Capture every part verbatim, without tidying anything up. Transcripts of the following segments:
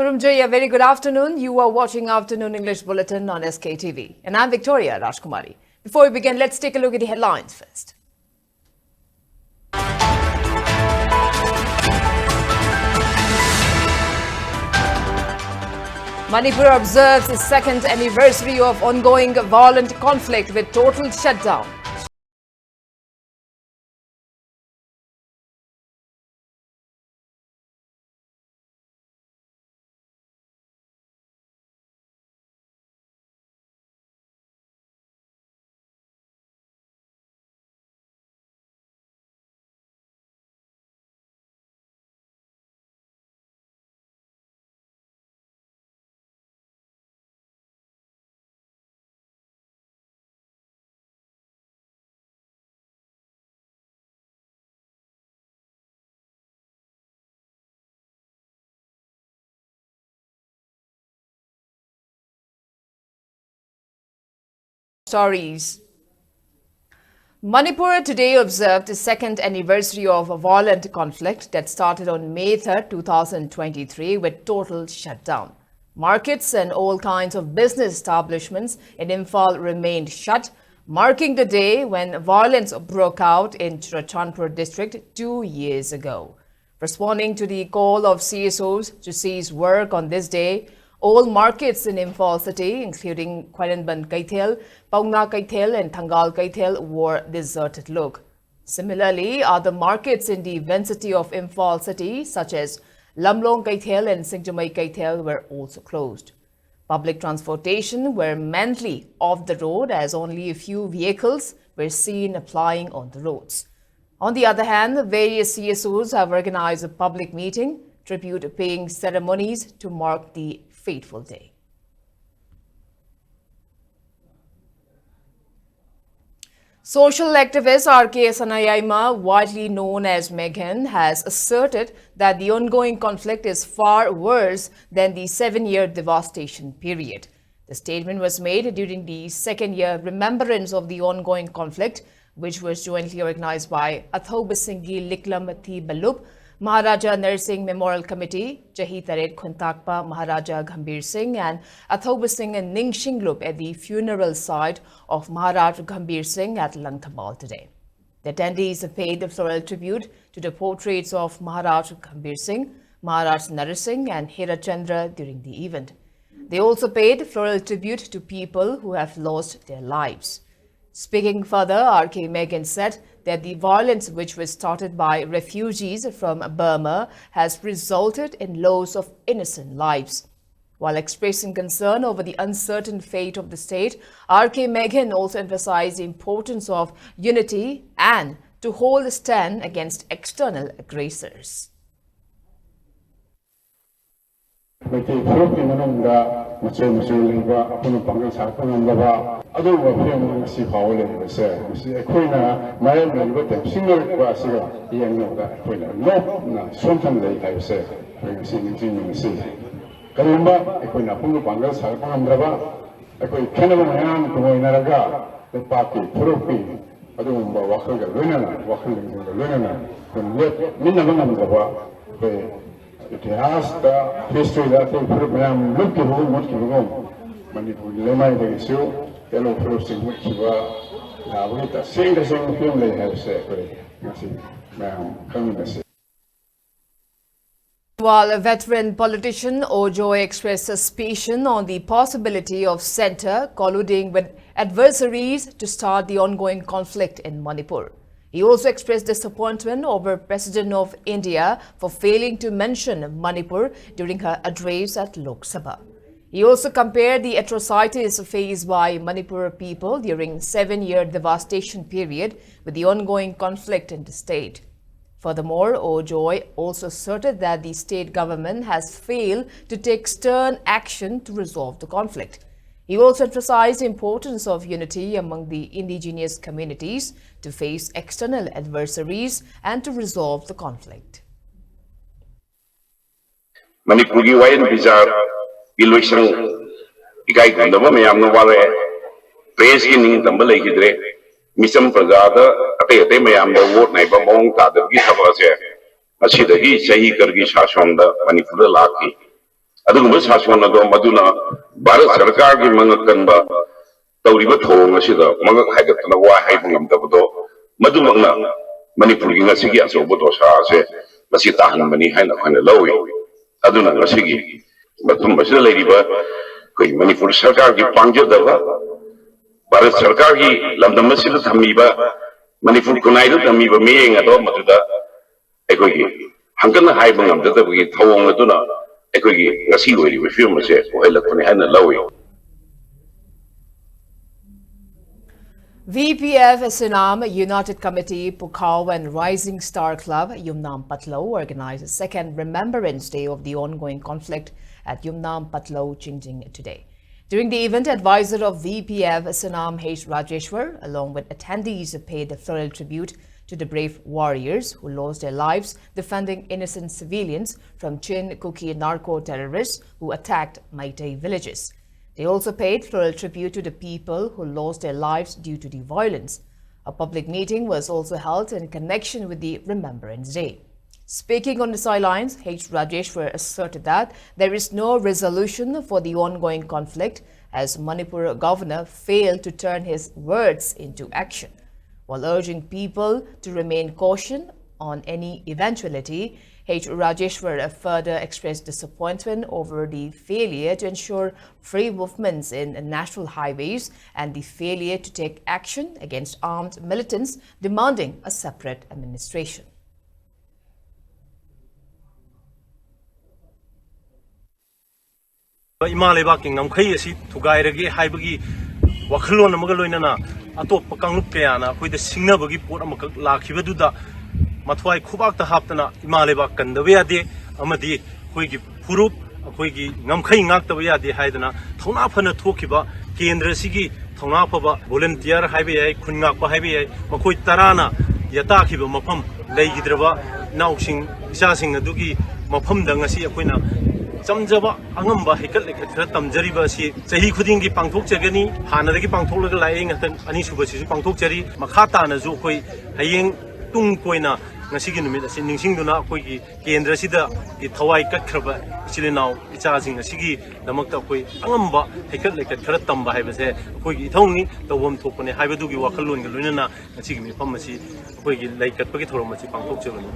From Jaya, very good afternoon. You are watching Afternoon English Bulletin on S K T V. And I'm Victoria Rajkumari. Before we begin, let's take a look at the headlines first. Manipur observes its second anniversary of ongoing violent conflict with total shutdown. Stories. Manipur today observed the second anniversary of a violent conflict that started on May third, two thousand twenty-three, with total shutdown. Markets and all kinds of business establishments in Imphal remained shut, marking the day when violence broke out in Churachandpur district two years ago. Responding to the call of C S Os to cease work on this day, all markets in Imphal city, including Khwairamband Keithel, Paungna Keithel, and Thangal Keithel, wore deserted look. Similarly, other markets in the inner city of Imphal city, such as Lamlong Keithel and Singjamei Keithel, were also closed. Public transportation were mainly off the road, as only a few vehicles were seen plying on the roads. On the other hand, various C S Os have organized a public meeting, tribute paying ceremonies to mark the fateful day. Social activist R K Sanayaima, widely known as Meghan, has asserted that the ongoing conflict is far worse than the seven-year devastation period. The statement was made during the second year remembrance of the ongoing conflict, which was jointly organized by Athoubasinggi Liklam Thi Balup, Maharaja Narsingh Memorial Committee, ꯆꯍꯤ ꯇꯔꯦꯠ ꯈꯨꯟꯇꯥꯛꯄ Maharaja Gambhir Singh and Athouba Singh Ningshinglup at the funeral site of Maharaja Gambhir Singh at Langthabal today. The attendees paid the floral tribute to the portraits of Maharaja Gambhir Singh, Maharaja Narsingh and Hera Chandra during the event. They also paid floral tribute to people who have lost their lives. Speaking further, R K Meghan said that the violence which was started by refugees from Burma has resulted in loss of innocent lives. While expressing concern over the uncertain fate of the state, R K Meghan also emphasized the importance of unity and to hold a stand against external aggressors. Meitei ꯐꯨꯔꯨꯞꯀꯤ ꯃꯅꯨꯡꯗ ꯃꯆꯨ ꯃꯆꯨ ꯂꯩꯕ, ꯑꯄꯨꯟꯕ ꯄꯥꯡꯒꯜ ꯁꯥꯒꯠꯄ ꯉꯝꯗꯕ, ꯑꯗꯨꯒꯨꯝꯕ ꯐꯤꯕꯝ ꯉꯁꯤ ꯐꯥꯎꯕ ꯂꯩꯔꯤꯕꯁꯦ, ꯃꯁꯤ ꯑꯩꯈꯣꯏꯅ ꯃꯥꯌꯣꯛꯅꯔꯤꯕ ꯇꯦꯝꯁꯤꯡꯅꯔꯛꯄ ꯑꯁꯤꯒ ꯌꯦꯡꯅꯕꯗ ꯑꯩꯈꯣꯏꯅ ꯅꯣꯞꯅ ꯁꯣꯟꯊꯅ ꯂꯩ ꯍꯥꯏꯕꯁꯦ ꯑꯩꯈꯣꯏ ꯉꯁꯤ ꯅꯤꯡꯁꯤꯡꯃꯤꯟꯅꯁꯤ꯫ ꯀꯔꯤꯒꯨꯝꯕ ꯑꯩꯈꯣꯏꯅ ꯑꯄꯨꯟꯕ ꯄꯥꯡꯒꯜ ꯁꯥꯒꯠꯄ ꯉꯝꯗ꯭ꯔꯕ, ꯑꯩꯈꯣꯏ ꯈꯦꯠꯅꯕ ꯃꯌꯥꯝ ꯇꯨꯡꯑꯣꯏꯅꯔꯒ ꯂꯩꯄꯥꯛꯀꯤ ꯐꯨꯔꯨꯞꯀꯤ ꯑꯗꯨꯒꯨꯝꯕ ꯋꯥꯈꯜꯒ ꯂꯣꯏꯅꯅ, ꯋꯥꯈꯜ ꯂꯤꯡꯖꯦꯜꯒ ꯂꯣꯏꯅꯅ ꯑꯩꯈꯣꯏ ꯂꯦꯞꯃꯤꯟꯅꯕ ꯉꯝꯗꯕ, ꯑꯩꯈꯣꯏ ꯏꯇꯤꯍꯥꯁꯇ, ꯍꯤꯁꯇ꯭ꯔꯤꯗ ꯑꯇꯩ ꯐꯨꯔꯨꯞ ꯃꯌꯥꯝ ꯂꯨꯞꯈꯤꯕꯒꯨꯝ ꯃꯨꯠꯈꯤꯕꯒꯨꯝ ꯃꯅꯤꯄꯨꯔꯒꯤ ꯂꯩꯃꯥꯏꯗꯒꯤꯁꯨ ꯌꯦꯜꯂꯣ ꯐꯨꯔꯨꯞꯁꯤꯡ ꯃꯨꯠꯈꯤꯕ ꯌꯥꯕꯒꯤ ꯇꯁꯦꯡ ꯇꯁꯦꯡꯕ ꯐꯤꯕꯝ ꯂꯩ ꯍꯥꯏꯕꯁꯦ ꯑꯩꯈꯣꯏ ꯉꯁꯤ ꯃꯌꯥꯝ ꯈꯪꯃꯤꯟꯅꯁꯤ꯫ While a veteran politician, Ojoy expressed suspicion on the possibility of centre colluding with adversaries to start the ongoing conflict in Manipur. He also expressed disappointment over President of India for failing to mention Manipur during her address at Lok Sabha. He also compared the atrocities faced by Manipur people during seven-year devastation period with the ongoing conflict in the state. Furthermore, Ojoy also asserted that the state government has failed to take stern action to resolve the conflict. He also emphasized the importance of unity among the indigenous communities to face external adversaries and to resolve the conflict. ꯃꯅꯤꯄꯨꯔꯒꯤ ꯋꯥꯌꯦꯜ ꯕꯤꯆꯥꯔꯒꯤ ꯂꯣꯏꯁꯪ ꯏꯀꯥꯏ ꯈꯨꯝꯅꯕ ꯃꯌꯥꯝꯅ ꯋꯥꯔꯛꯑꯦ꯫ ꯄ꯭ꯔꯦꯁꯀꯤ ꯅꯤꯡꯇꯝꯕ ꯂꯩꯈꯤꯗ꯭ꯔꯦ꯫ ꯃꯤꯆꯝ ꯄ꯭ꯔꯖꯥꯗ ꯑꯇꯩ ꯑꯇꯩ ꯃꯌꯥꯝꯗ ꯋꯣꯠ ꯅꯩꯕ ꯃꯑꯣꯡ ꯇꯥꯗꯕꯒꯤ ꯊꯕꯛ ꯑꯁꯦ ꯑꯁꯤꯗꯒꯤ ꯆꯍꯤ ꯀꯔꯒꯤ ꯁꯥꯁꯣꯟꯗ ꯃꯅꯤꯄꯨꯔꯗ ꯂꯥꯛꯈꯤ꯫ ꯑꯗꯨꯒꯨꯝꯕ ꯁꯥꯁꯣꯟ ꯑꯗꯣ ꯃꯗꯨꯅ ꯚꯥꯔꯠ ꯁꯔꯀꯥꯔꯒꯤ ꯃꯉꯛ ꯀꯟꯕ ꯇꯧꯔꯤꯕ ꯊꯧꯑꯣꯡ ꯑꯁꯤꯗ ꯃꯉꯛ ꯍꯥꯏꯒꯠꯇꯅ ꯋꯥ ꯍꯥꯏꯕ ꯉꯝꯗꯕꯗꯣ, ꯃꯗꯨꯃꯛꯅ ꯃꯅꯤꯄꯨꯔꯒꯤ ꯉꯁꯤꯒꯤ ꯑꯆꯧꯕ ꯗꯣꯁꯥ ꯑꯁꯦ ꯃꯁꯤ ꯇꯥꯍꯟꯕꯅꯤ ꯍꯥꯏꯅ ꯑꯩꯈꯣꯏꯅ ꯂꯧꯏ꯫ ꯑꯗꯨꯅ ꯉꯁꯤꯒꯤ ꯃꯐꯝ ꯑꯁꯤꯗ ꯂꯩꯔꯤꯕ ꯑꯩꯈꯣꯏ ꯃꯅꯤꯄꯨꯔ ꯁꯔꯀꯥꯔꯒꯤ ꯄꯥꯡꯖꯗꯕ, ꯚꯥꯔꯠ ꯁꯔꯀꯥꯔꯒꯤ ꯂꯝꯗꯝ ꯑꯁꯤꯗ ꯊꯝꯃꯤꯕ, ꯃꯅꯤꯄꯨꯔ ꯈꯨꯟꯅꯥꯏꯗ ꯊꯝꯃꯤꯕ ꯃꯤꯠꯌꯦꯡ ꯑꯗꯣ ꯃꯗꯨꯗ ꯑꯩꯈꯣꯏꯒꯤ ꯍꯪꯀꯠꯅ ꯍꯥꯏꯕ ꯉꯝꯖꯗꯕꯒꯤ ꯊꯧꯑꯣꯡ ꯑꯗꯨꯅ ꯑꯩꯈꯣꯏꯒꯤ ꯉꯁꯤ ꯑꯣꯏꯔꯤꯕ ꯐꯤꯕꯝ ꯑꯁꯦ ꯑꯣꯏꯍꯜꯂꯛꯄꯅꯤ ꯍꯥꯏꯅ ꯂꯧꯏ꯫ V P F Sinam United Committee Pukhao and Rising Star Club Yumnam Patlo organized the second Remembrance Day of the ongoing conflict at Yumnam Patlo, Chingjing today. During the event, advisor of V P F Sinam H Rajeshwar, along with attendees, paid a floral tribute to the brave warriors who lost their lives defending innocent civilians from Chin Kuki narco terrorists who attacked Meitei villages. They also paid floral tribute to the people who lost their lives due to the violence. A public meeting was also held in connection with the Remembrance Day. Speaking on the sidelines, H Rajeshwar asserted that there is no resolution for the ongoing conflict as Manipur governor failed to turn his words into action. While urging people to remain caution on any eventuality, H Rajeshwar further expressed disappointment over the failure to ensure free movements in national highways and the failure to take action against armed militants demanding a separate administration. ꯏꯃꯥ ꯂꯩꯕꯥꯛꯀꯤ ꯉꯝꯈꯩ ꯑꯁꯤ ꯊꯨꯒꯥꯏꯔꯒꯦ ꯍꯥꯏꯕꯒꯤ ꯋꯥꯈꯜꯂꯣꯟ ꯑꯃꯒ ꯂꯣꯏꯅꯅ ꯑꯇꯣꯞꯄ ꯀꯥꯡꯂꯨꯞ ꯀꯌꯥꯅ ꯑꯩꯈꯣꯏꯗ ꯁꯤꯡꯅꯕꯒꯤ ꯄꯣꯠ ꯑꯃꯈꯛ ꯂꯥꯛꯈꯤꯕꯗꯨꯗ ꯃꯊ꯭ꯋꯥꯏ ꯈꯨꯕꯥꯛꯇ ꯍꯥꯞꯇꯅ ꯏꯃꯥ ꯂꯩꯕꯥꯛ ꯀꯟꯗꯕ ꯌꯥꯗꯦ ꯑꯃꯗꯤ ꯑꯩꯈꯣꯏꯒꯤ ꯐꯨꯔꯨꯞ ꯑꯩꯈꯣꯏꯒꯤ ꯉꯝꯈꯩ ꯉꯥꯛꯇꯕ ꯌꯥꯗꯦ ꯍꯥꯏꯗꯅ ꯊꯧꯅꯥ ꯐꯅ ꯊꯣꯛꯈꯤꯕ ꯀꯦꯟꯗ꯭ꯔ ꯑꯁꯤꯒꯤ ꯊꯧꯅꯥ ꯐꯕ volunteer ꯍꯥꯏꯕ ꯌꯥꯏ, ꯈꯨꯟ ꯉꯥꯛꯄ ꯍꯥꯏꯕ ꯌꯥꯏ, ꯃꯈꯣꯏ ꯇꯔꯥꯅ ꯌꯥꯇꯥꯈꯤꯕ ꯃꯐꯝ ꯂꯩꯈꯤꯗ꯭ꯔꯕ ꯏꯅꯥꯎꯁꯤꯡ ꯏꯆꯥꯁꯤꯡ ꯑꯗꯨꯒꯤ ꯃꯐꯝꯗ ꯉꯁꯤ ꯑꯩꯈꯣꯏꯅ ꯆꯝꯖꯕ ꯑꯉꯝꯕ ꯍꯩꯀꯠ ꯂꯩꯀꯠ ꯈꯔ ꯇꯝꯖꯔꯤꯕ ꯑꯁꯤ ꯆꯍꯤ ꯈꯨꯗꯤꯡꯒꯤ ꯄꯥꯡꯊꯣꯛꯆꯒꯅꯤ꯫ ꯍꯥꯟꯅꯗꯒꯤ ꯄꯥꯡꯊꯣꯛꯂꯒ ꯂꯥꯛꯏ, ꯍꯟꯗꯛ ꯑꯅꯤꯁꯨꯕꯁꯤꯁꯨ ꯄꯥꯡꯊꯣꯛꯆꯔꯤ꯫ ꯃꯈꯥ ꯇꯥꯅꯁꯨ ꯑꯩꯈꯣꯏ ꯍꯌꯦꯡ ꯇꯨꯡ ꯀꯣꯏꯅ ꯉꯁꯤꯒꯤ ꯅꯨꯃꯤꯠ ꯑꯁꯤ ꯅꯤꯡꯁꯤꯡꯗꯨꯅ ꯑꯩꯈꯣꯏꯒꯤ ꯀꯦꯟꯗ꯭ꯔꯁꯤꯗꯒꯤ ꯊꯋꯥꯏ ꯀꯠꯈ꯭ꯔꯕ ꯏꯆꯤꯜ ꯏꯅꯥꯎ ꯏꯆꯥꯁꯤꯡ ꯑꯁꯤꯒꯤꯗꯃꯛꯇ ꯑꯩꯈꯣꯏ ꯑꯉꯝꯕ ꯍꯩꯀꯠ ꯂꯩꯀꯠ ꯈꯔ ꯇꯝꯕ ꯍꯥꯏꯕꯁꯦ ꯑꯩꯈꯣꯏꯒꯤ ꯏꯊꯧꯅꯤ, ꯇꯧꯐꯝ ꯊꯣꯛꯄꯅꯤ ꯍꯥꯏꯕꯗꯨꯒꯤ ꯋꯥꯈꯜꯂꯣꯟꯒ ꯂꯣꯏꯅꯅ ꯉꯁꯤꯒꯤ ꯃꯤꯐꯝ ꯑꯁꯤ ꯑꯩꯈꯣꯏꯒꯤ ꯂꯩ ꯀꯠꯄꯒꯤ ꯊꯧꯔꯝ ꯑꯁꯤ ꯄꯥꯡꯊꯣꯛꯆꯕꯅꯤ꯫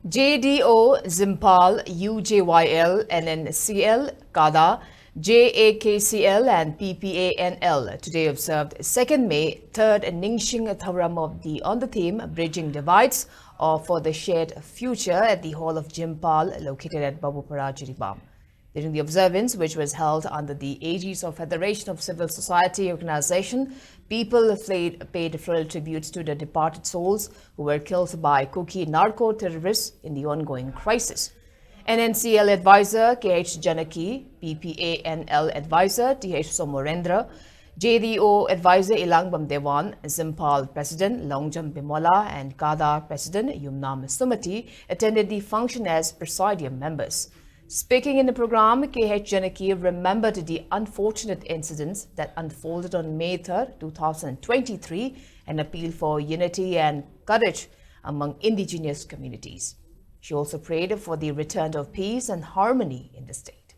J D O Zimpal, U J Y L, N N C L, CADA, J A K C L and P P A N L today observed second May, third Ningshing Thawram of the on the theme Bridging Divides or for the Shared Future at the Hall of Zimpal located at Babupara, Jiribam. During the observance, which was held under the aegis of Federation of Civil Society Organization, people played, paid floral tributes to the departed souls who were killed by Kuki narco-terrorists in the ongoing crisis. N N C L advisor K H Janaki, P P A N L advisor T H Somorendra, J D O advisor Ilangbam Dewan, Zimpal president Longjam Bimola, and CADA president Yumnam Sumati attended the function as presidium members. Speaking in the program, K H Janaki remembered the unfortunate incidents that unfolded on May third, two thousand twenty-three, and appealed for unity and courage among indigenous communities. She also prayed for the return of peace and harmony in the state.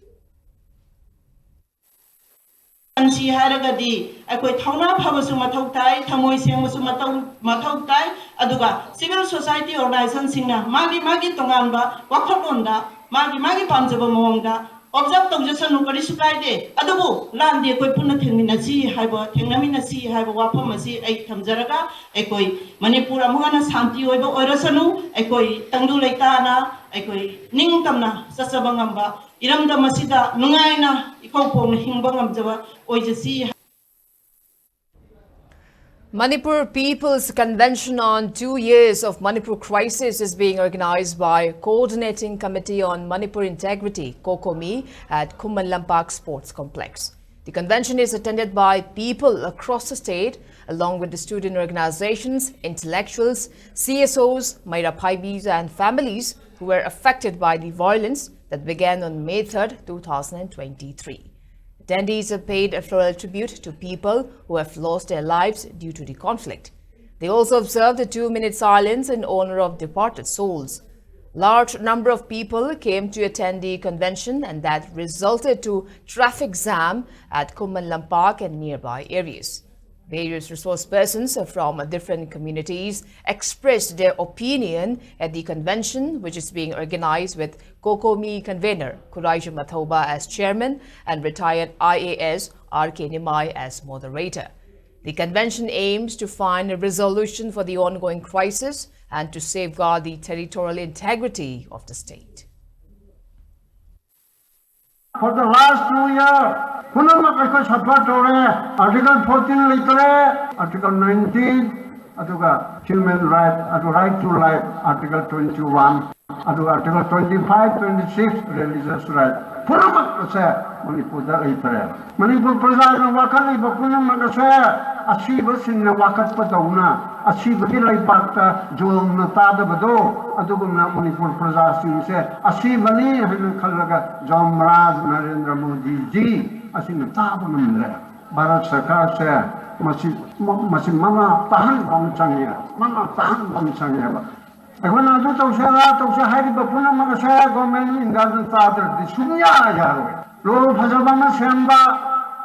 ꯁꯤ ꯍꯥꯏꯔꯒꯗꯤ ꯑꯩꯈꯣꯏ ꯊꯧꯅꯥ ꯐꯕꯁꯨ ꯃꯊꯧ ꯇꯥꯏ, ꯊꯃꯣꯏ ꯁꯦꯡꯕꯁꯨ ꯃꯊꯧ ꯃꯊꯧ ꯇꯥꯏ꯫ ꯑꯗꯨꯒ civil society organizationꯁꯤꯡꯅ ꯃꯥꯒꯤ ꯃꯥꯒꯤ ꯇꯣꯉꯥꯟꯕ ꯋꯥꯈꯜꯂꯣꯟꯗ ꯃꯥꯒꯤ ꯃꯥꯒꯤ ꯄꯥꯝꯖꯕ ꯃꯑꯣꯡꯗ observe ꯇꯧꯖꯁꯅꯨ, ꯀꯔꯤꯁꯨ ꯀꯥꯏꯗꯦ꯫ ꯑꯗꯨꯕꯨ ꯂꯥꯟꯗꯤ ꯑꯩꯈꯣꯏ ꯄꯨꯟꯅ ꯊꯦꯡꯃꯤꯟꯅꯁꯤ ꯍꯥꯏꯕ, ꯊꯦꯡꯅꯃꯤꯟꯅꯁꯤ ꯍꯥꯏꯕ ꯋꯥꯐꯝ ꯑꯁꯤ ꯑꯩ ꯊꯝꯖꯔꯒ, ꯑꯩꯈꯣꯏ ꯃꯅꯤꯄꯨꯔ ꯑꯃꯨꯛ ꯍꯟꯅ ꯁꯥꯟꯇꯤ ꯑꯣꯏꯕ ꯑꯣꯏꯔꯁꯅꯨ, ꯑꯩꯈꯣꯏ ꯇꯪꯗꯨ ꯂꯩꯇꯥꯅ ꯑꯩꯈꯣꯏ ꯅꯤꯡꯇꯝꯅ ꯆꯠꯆꯕ ꯉꯝꯕ, ꯏꯔꯝꯗꯝ ꯑꯁꯤꯗ ꯅꯨꯡꯉꯥꯏꯅ ꯏꯀꯣꯛ ꯀꯣꯛꯅ ꯍꯤꯡꯕ ꯉꯝꯖꯕ ꯑꯣꯏꯖꯁꯤ꯫ Manipur People's Convention on Two Years of Manipur Crisis is being organized by Coordinating Committee on Manipur Integrity, COCOMI, at Khuman Lampak Sports Complex. The convention is attended by people across the state, along with the student organizations, intellectuals, C S Os, Maira Phaibis, and families who were affected by the violence that began on May third, two thousand twenty-three. Attendees have paid a floral tribute to people who have lost their lives due to the conflict. They also observed a two-minute silence in honor of departed souls. Large number of people came to attend the convention, and that resulted to traffic jam at Khuman Lampak and nearby areas. Various resource persons from different communities expressed their opinion at the convention, which is being organized with COCOMI convener Khuraishu Mathouba as chairman and retired I A S R K Nimai as moderator. The convention aims to find a resolution for the ongoing crisis and to safeguard the territorial integrity of the state. For the last two years, ꯄꯨꯝꯅꯃꯛ ꯑꯩꯈꯣꯏ suffer ꯇꯧꯔꯦ꯫ Article fourteen ꯂꯩꯇꯔꯦ, Article nineteen, ꯑꯗꯨꯒ human right, ꯑꯗꯨ right to life, Article twenty-one, ꯑꯗꯨ Article twenty-five, twenty-six, religious right, ꯄꯨꯝꯅꯃꯛ ꯑꯁꯦ ꯃꯅꯤꯄꯨꯔꯗ ꯂꯩꯇꯔꯦ꯫ ꯃꯅꯤꯄꯨꯔ ꯄ꯭ꯔꯖꯥꯅ ꯋꯥꯀꯠꯂꯤꯕ ꯄꯨꯝꯅꯃꯛ ꯑꯁꯦ ꯑꯁꯤꯕꯁꯤꯡꯅ ꯋꯥꯀꯠꯄꯗꯧꯅ ꯑꯁꯤꯕꯒꯤ ꯂꯩꯕꯥꯛꯇ ꯖꯣꯝꯅ ꯇꯥꯗꯕꯗꯣ, ꯑꯗꯨꯒꯨꯝꯅ ꯃꯅꯤꯄꯨꯔ ꯄ꯭ꯔꯖꯥꯁꯤꯡꯁꯦ ꯑꯁꯤꯕꯅꯤ ꯍꯥꯏꯅ ꯈꯜꯂꯒ ꯖꯣꯝ ꯔꯥꯖ ꯅꯔꯦꯟꯗ꯭ꯔ ꯃꯣꯗꯤꯖꯤ ꯑꯁꯤꯅ ꯇꯥꯕ ꯉꯝꯗ꯭ꯔꯦ꯫ ꯚꯥꯔꯠ ꯁꯔꯀꯥꯔꯁꯦ ꯃꯁꯤ, ꯃꯁꯤ ꯃꯃꯥ ꯇꯥꯍꯟꯕ ꯑꯃ ꯆꯪꯉꯦ, ꯃꯃꯥ ꯇꯥꯍꯟꯕ ꯑꯃ ꯆꯪꯉꯦꯕ꯫ ꯑꯩꯈꯣꯏꯅ ꯑꯗꯨ ꯇꯧꯁꯦ, ꯑꯗꯥ ꯇꯧꯁꯦ ꯍꯥꯏꯔꯤꯕ ꯄꯨꯝꯅꯃꯛ ꯑꯁꯦ Government of Indiaꯅ ꯇꯥꯗ꯭ꯔꯗꯤ ꯁꯨꯡꯌꯥ ꯌꯥꯔꯣꯏ꯫ Law ꯐꯖꯕ ꯑꯃ ꯁꯦꯝꯕ,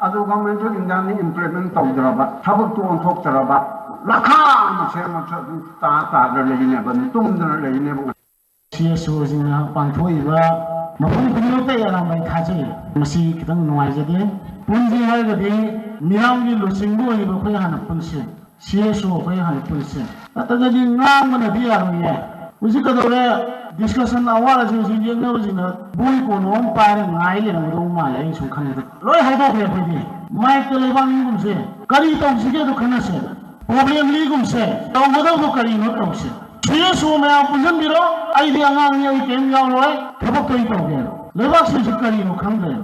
ꯑꯗꯨ Government of Indiaꯅ implement ꯇꯧꯗ꯭ꯔꯕ, ꯊꯕꯛꯇꯨ ꯑꯣꯟꯊꯣꯛꯇ꯭ꯔꯕ, ꯂꯈꯥ ꯑꯃ ꯁꯦꯝꯃꯁꯨ ꯑꯗꯨꯝ ꯇꯥ ꯇꯥꯗꯅ ꯂꯩꯅꯦꯕ, ꯑꯗꯨꯝ ꯇꯨꯝꯗꯅ ꯂꯩꯅꯦꯕ꯫ ꯁꯤ ꯑꯦꯁ ꯑꯣꯁꯤꯡꯅ ꯄꯥꯡꯊꯣꯛꯏꯕ ꯃꯐꯝ ꯈꯨꯗꯤꯡꯃꯛꯇ ꯑꯌꯥꯝꯕ ꯑꯩ ꯊꯥꯖꯩ꯫ ꯃꯁꯤ ꯈꯤꯇꯪ ꯅꯨꯡꯉꯥꯏꯖꯗꯦ꯫ ꯄꯨꯟꯁꯤ ꯍꯥꯏꯔꯒꯗꯤ ꯃꯤꯌꯥꯝꯒꯤ ꯂꯨꯆꯤꯡꯕ ꯑꯣꯏꯔꯤꯕ ꯑꯩꯈꯣꯏ ꯍꯥꯟꯅ ꯄꯨꯟꯁꯤ꯫ ꯁꯤ ꯑꯦꯁ ꯑꯣ ꯑꯩꯈꯣꯏ ꯍꯥꯟꯅ ꯄꯨꯟꯁꯤ꯫ ꯅꯠꯇ꯭ꯔꯒꯗꯤ ꯉꯥꯡꯕꯅꯗꯤ ꯌꯥꯔꯣꯏꯌꯦ꯫ ꯍꯧꯖꯤꯛ ꯀꯩꯗꯧꯔꯦ? Discussion award ꯑꯁꯤ ꯍꯧꯖꯤꯛ ꯌꯦꯡꯅꯕꯁꯤꯡꯅ ꯕꯣꯏ ꯀꯣꯟ ꯑꯃ ꯄꯥꯏꯔꯒ ꯉꯥꯏ ꯂꯩꯔꯝꯒꯗꯧꯕ ꯃꯥꯜꯂꯦ꯫ ꯑꯩꯅ ꯁꯨꯝ ꯈꯟꯕꯗ ꯂꯣꯏ ꯍꯥꯏꯗꯣꯛꯈ꯭ꯔꯦ꯫ ꯑꯩꯈꯣꯏꯗꯤ ꯃꯥꯏꯛꯇ ꯂꯩꯕꯥꯛ ꯅꯤꯡꯒꯨꯝꯁꯦ ꯀꯔꯤ ꯇꯧꯁꯤꯒꯦ ꯑꯗꯨ ꯈꯟꯅꯁꯦ꯫ Problem ꯂꯤꯒꯨꯝꯁꯦ꯫ ꯇꯧꯒꯗꯧꯕ ꯀꯔꯤꯅꯣ ꯇꯧꯁꯦ꯫ ꯁꯤ ꯑꯦꯁ ꯑꯣ ꯃꯌꯥꯝ ꯄꯨꯟꯁꯤꯟꯕꯤꯔꯣ꯫ ꯑꯩꯗꯤ ꯑꯉꯥꯡꯅꯤ, ꯑꯩ ꯀꯔꯤꯝ ꯌꯥꯎꯔꯣꯏ꯫ ꯊꯕꯛꯇꯣ ꯑꯩ ꯇꯧꯒꯦ꯫ ꯂꯩꯕꯥꯛꯁꯤꯁꯨ ꯀꯔꯤꯅꯣ ꯈꯪꯗ꯭ꯔꯦ꯫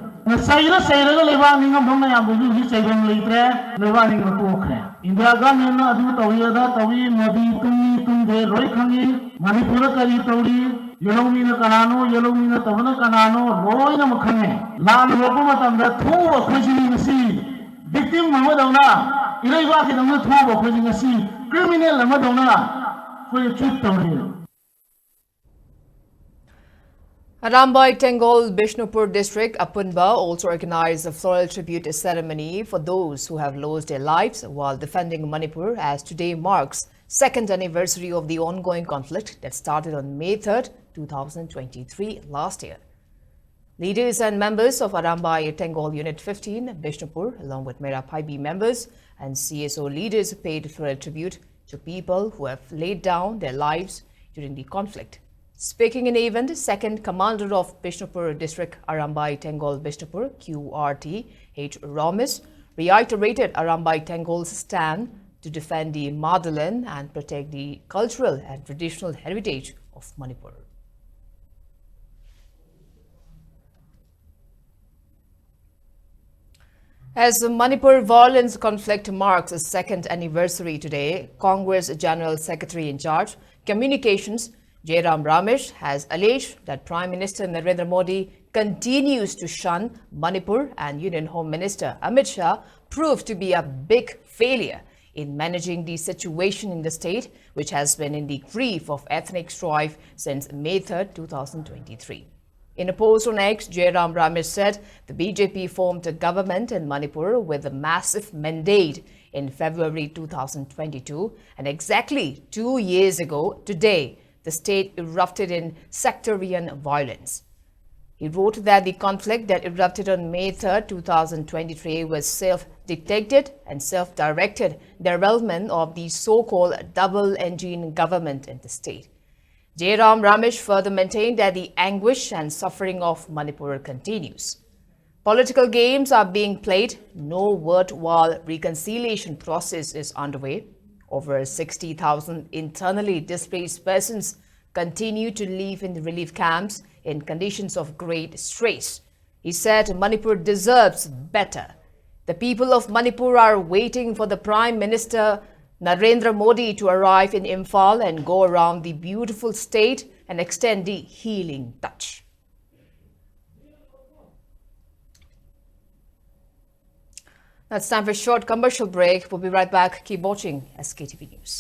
ꯆꯩꯔ ꯆꯩꯔꯒ ꯂꯩꯕꯥꯛ ꯅꯤꯡꯉꯝꯕ ꯃꯌꯥꯝꯗꯨꯁꯨ ꯍꯧꯖꯤꯛ ꯆꯩꯐꯝ ꯂꯩꯇ꯭ꯔꯦ꯫ ꯂꯩꯕꯥꯛ ꯅꯤꯡꯕ ꯇꯣꯛꯈ꯭ꯔꯦ꯫ ꯏꯟꯗꯤꯌꯥ ꯒꯃꯦꯟꯅ ꯑꯗꯨ ꯇꯧꯏ, ꯑꯗꯥ ꯇꯧꯏ, ꯃꯣꯗꯤ ꯇꯨꯝꯃꯤ ꯇꯨꯝꯗꯦ ꯂꯣꯏ ꯈꯪꯏ꯫ ꯃꯅꯤꯄꯨꯔꯗ ꯀꯔꯤ ꯇꯧꯔꯤ, ꯌꯦꯜꯍꯧꯃꯤꯅ ꯀꯅꯥꯅꯣ, ꯌꯦꯜꯍꯧꯃꯤ ꯅꯠꯇꯕꯅ ꯀꯅꯥꯅꯣ ꯂꯣꯏꯅꯃꯛ ꯈꯪꯉꯦ꯫ ꯂꯥꯟ ꯍꯧꯔꯛꯄ ꯃꯇꯝꯗ ꯊꯣꯛꯎꯕ ꯑꯩꯈꯣꯏꯁꯤꯅꯤ ꯉꯁꯤ꯫ Victim ꯑꯃꯗꯧꯅ ꯏꯔꯩꯕꯥꯛꯀꯤꯗꯃꯛꯇ ꯊꯣꯛꯎꯕ ꯑꯩꯈꯣꯏꯁꯤ ꯉꯁꯤ ꯀ꯭ꯔꯤꯃꯤꯅꯦꯜ ꯑꯃꯗꯧꯅ ꯑꯩꯈꯣꯏꯅ ꯇ꯭ꯔꯤꯠ ꯇꯧꯔꯤ꯫ Arambai Tenggol Bishnupur District, Apunba, also organized a floral tribute ceremony for those who have lost their lives while defending Manipur, as today marks second anniversary of the ongoing conflict that started on May third, two thousand twenty-three, last year. Leaders and members of Arambai Tenggol Unit fifteen, Bishnupur, along with Meira Phaibi members and C S O leaders, paid floral tribute to people who have laid down their lives during the conflict. Speaking in the event, Second Commander of Bishnupur District, Arambai Tenggol Bishnupur, Q R T H Romis, reiterated Arambai Tenggol's stand to defend the motherland and protect the cultural and traditional heritage of Manipur. As the Manipur violence conflict marks its second anniversary today, Congress General Secretary in charge, Communications, Jairam Ramesh, has alleged that Prime Minister Narendra Modi continues to shun Manipur and Union Home Minister Amit Shah proved to be a big failure in managing the situation in the state, which has been in the grief of ethnic strife since May third, two thousand twenty-three. In a post on X, Jairam Ramesh said the B J P formed a government in Manipur with a massive mandate in February two thousand twenty-two, and exactly two years ago today, the state erupted in sectarian violence. He wrote that the conflict that erupted on May third, two thousand twenty-three was self-dictated and self-directed derailment of the so-called double-engine government in the state. Jairam Ramesh further maintained that the anguish and suffering of Manipur continues. Political games are being played, no worthwhile reconciliation process is underway. Over sixty thousand internally displaced persons continue to live in relief camps in conditions of great stress. He said Manipur deserves better. The people of Manipur are waiting for the Prime Minister Narendra Modi to arrive in Imphal and go around the beautiful state and extend the healing touch. That's time for a short commercial break. We'll be right back. Keep watching S K T V News.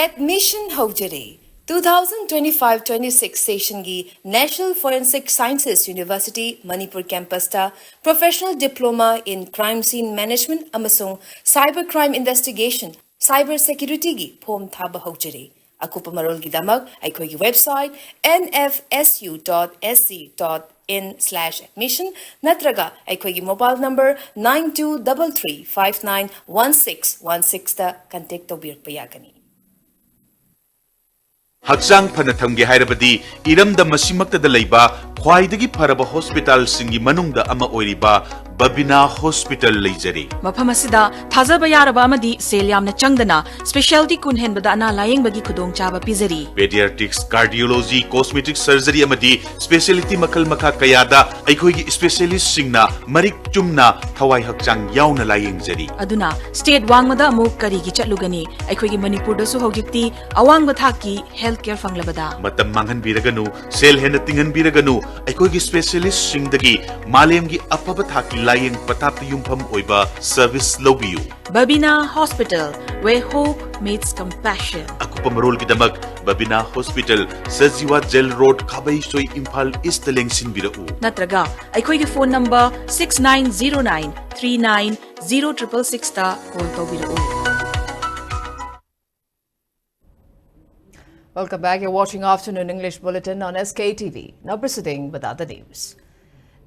Admission ꯍꯧꯖꯔꯦ꯫ Two thousand twenty-five twenty-six sessionꯒꯤ National Forensic Sciences University Manipur campusꯇ Professional Diploma in Crime Scene Management ꯑꯃꯁꯨꯡ Cyber Crime Investigation, Cyber Securityꯒꯤ form ꯊꯥꯕ ꯍꯧꯖꯔꯦ꯫ ꯑꯀꯨꯞꯄ ꯃꯔꯣꯜꯒꯤꯗꯃꯛ ꯑꯩꯈꯣꯏꯒꯤ website N F S U dot S C dot in slash admission ꯅꯠꯇ꯭ꯔꯒ ꯑꯩꯈꯣꯏꯒꯤ mobile number nine two double three five nine one six one sixꯇ contact ꯇꯧꯕꯤꯔꯛꯄ ꯌꯥꯒꯅꯤ꯫ ꯍꯛꯆꯥꯡ ꯐꯅ ꯊꯝꯒꯦ ꯍꯥꯏꯔꯕꯗꯤ ꯏꯔꯝꯗꯝ ꯑꯁꯤꯃꯛꯇꯗ ꯂꯩꯕ ꯈ꯭ꯋꯥꯏꯗꯒꯤ ꯐꯔꯕ ꯍꯣꯁꯄꯤꯇꯥꯜꯁꯤꯡꯒꯤ ꯃꯅꯨꯡꯗ ꯑꯃ ꯑꯣꯏꯔꯤꯕ ꯕꯕꯤꯅꯥ ꯍꯣꯁꯄꯤꯇꯥꯜ ꯂꯩꯖꯔꯤ꯫ ꯃꯐꯝ ꯑꯁꯤꯗ ꯊꯥꯖꯕ ꯌꯥꯔꯕ ꯑꯃꯗꯤ ꯁꯦꯜ ꯌꯥꯝꯅ ꯆꯪꯗꯅ specialty ꯀꯨꯟ ꯍꯦꯟꯕꯗ ꯑꯅꯥ ꯂꯥꯌꯦꯡꯕꯒꯤ ꯈꯨꯗꯣꯡꯆꯥꯕ ꯄꯤꯖꯔꯤ꯫ Pediatrics, Cardiology, Cosmetic Surgery ꯑꯃꯗꯤ specialty ꯃꯈꯜ ꯃꯈꯥ ꯀꯌꯥꯗ ꯑꯩꯈꯣꯏꯒꯤ specialistꯁꯤꯡꯅ ꯃꯔꯤꯛ ꯆꯨꯝꯅ ꯊꯋꯥꯏ ꯍꯛꯆꯥꯡ ꯌꯥꯎꯅ ꯂꯥꯌꯦꯡꯖꯔꯤ꯫ ꯑꯗꯨꯅ state ꯋꯥꯡꯃꯗ ꯑꯃꯨꯛ ꯀꯔꯤꯒꯤ ꯆꯠꯂꯨꯒꯅꯤ? ꯑꯩꯈꯣꯏꯒꯤ ꯃꯅꯤꯄꯨꯔꯗꯁꯨ ꯍꯧꯖꯤꯛꯇꯤ ꯑꯋꯥꯡꯕ ꯊꯥꯛꯀꯤ health care ꯐꯪꯂꯕꯗ꯫ ꯃꯇꯝ ꯃꯥꯡꯍꯟꯕꯤꯔꯒꯅꯨ, ꯁꯦꯜ ꯍꯦꯟꯅ ꯇꯤꯡꯍꯟꯕꯤꯔꯒꯅꯨ, ꯑꯩꯈꯣꯏꯒꯤ specialistꯁꯤꯡꯗꯒꯤ ꯃꯥꯂꯦꯝꯒꯤ ꯑꯐꯕ ꯊꯥꯛꯀꯤ ꯂꯥꯌꯦꯡ ꯄꯊꯥꯞꯇ ꯌꯨꯝꯐꯝ ꯑꯣꯏꯕ service ꯂꯧꯕꯤꯌꯨ꯫ Babina Hospital, where hope meets compassion. ꯑꯀꯨꯞꯄ ꯃꯔꯣꯜꯒꯤꯗꯃꯛ ꯕꯕꯤꯅꯥ hospital, Sajiwa jail road, Khabeisoi, Imphal east ꯂꯦꯡꯁꯤꯟꯕꯤꯔꯛꯎ꯫ ꯅꯠꯇ꯭ꯔꯒ ꯑꯩꯈꯣꯏꯒꯤ phone number six nine zero nine three nine zero triple sixꯇ call ꯇꯧꯕꯤꯔꯛꯎ꯫ Welcome back. You're watching Afternoon English Bulletin on S K T V. Now proceeding with other news.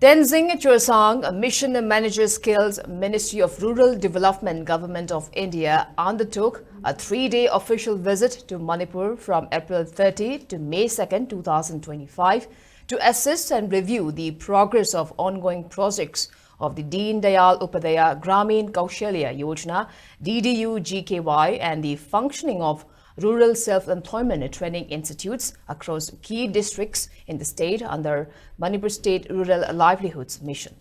Tenzing Choesang, a mission manager skills, Ministry of Rural Development, Government of India, undertook a three-day official visit to Manipur from April thirty to May second, two thousand twenty-five, to assist and review the progress of ongoing projects of the Deen Dayal Upadhyaya Gramin Kaushalya Yojana, D D U G K Y, and the functioning of rural self-employment training institutes across key districts in the state under Manipur State Rural Livelihoods Mission.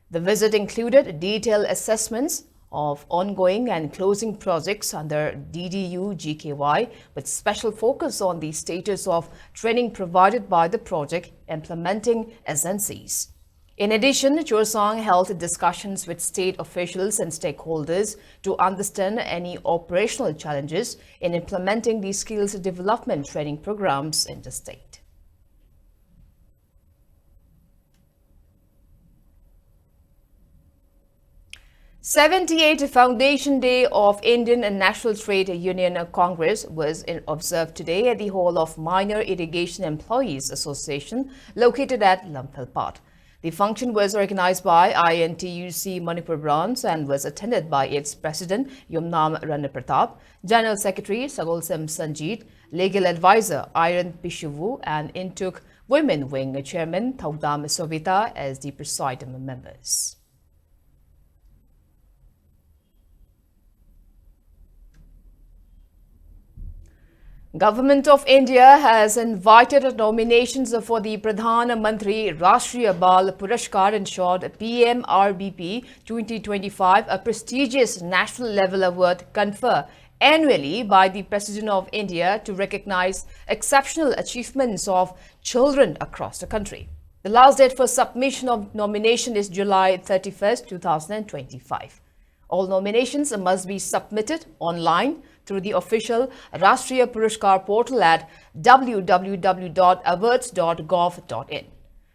The visit included detailed assessments of ongoing and closing projects under D D U G K Y, with special focus on the status of training provided by the project implementing agencies. In addition, Chorsang held discussions with state officials and stakeholders to understand any operational challenges in implementing the skills development training programs in the state. Seventy-eighth Foundation Day of Indian National Trade Union Congress was in-, observed today at the hall of Minor Irrigation Employees Association, located at Lamphel Path. The function was organized by I N T U C Manipur Branch and was attended by its President Yumnam Rana Pratap, General Secretary Sagolsem Sanjeet, Legal Advisor Iron Pishuvu, and Intuk Women Wing Chairman Thaudam Sovita as the presiding members. Government of India has invited nominations for the Pradhan Mantri Rashtriya Bal Puraskar, in short P M R B P twenty twenty-five, a prestigious national level award conferred annually by the President of India to recognize exceptional achievements of children across the country. The last date for submission of nomination is July thirty-first, two thousand twenty-five. All nominations must be submitted online through the official Rashtriya Puraskar portal at w w w dot awards dot gov dot in.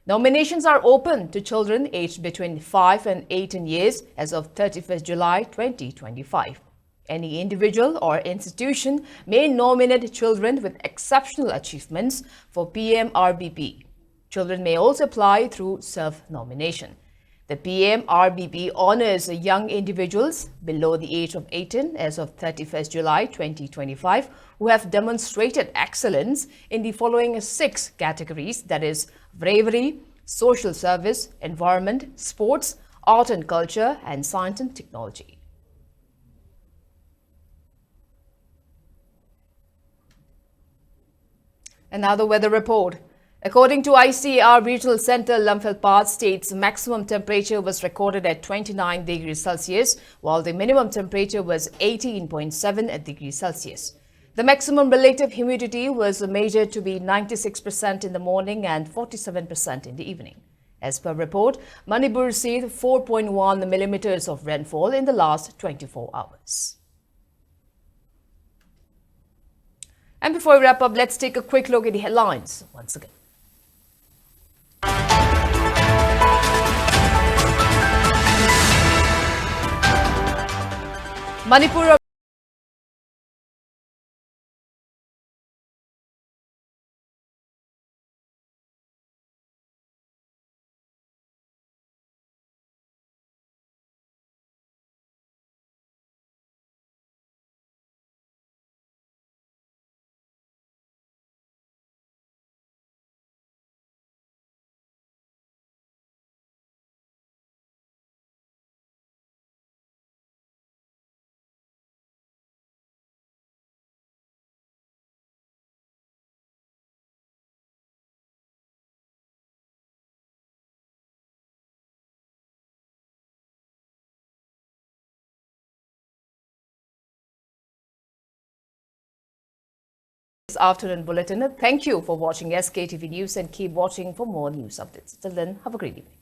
Nominations are open to children aged between five and eighteen years as of thirty-first July twenty twenty-five. Any individual or institution may nominate children with exceptional achievements for P M R B P. Children may also apply through self-nomination. The P M R B P honors young individuals below the age of eighteen as of thirty-first July twenty twenty-five who have demonstrated excellence in the following six categories, that is, bravery, social service, environment, sports, art and culture, and science and technology. Another weather report. According to I C A R Regional Center, Lamphel Path state's maximum temperature was recorded at twenty-nine degrees Celsius, while the minimum temperature was eighteen point seven degrees Celsius. The maximum relative humidity was measured to be ninety-six percent in the morning and forty-seven percent in the evening. As per report, Manipur received four point one millimeters of rainfall in the last twenty-four hours. And before we wrap up, let's take a quick look at the headlines once again. Manipur Afternoon bulletin. Thank you for watching S K T V News and keep watching for more news updates. Till then, have a great evening.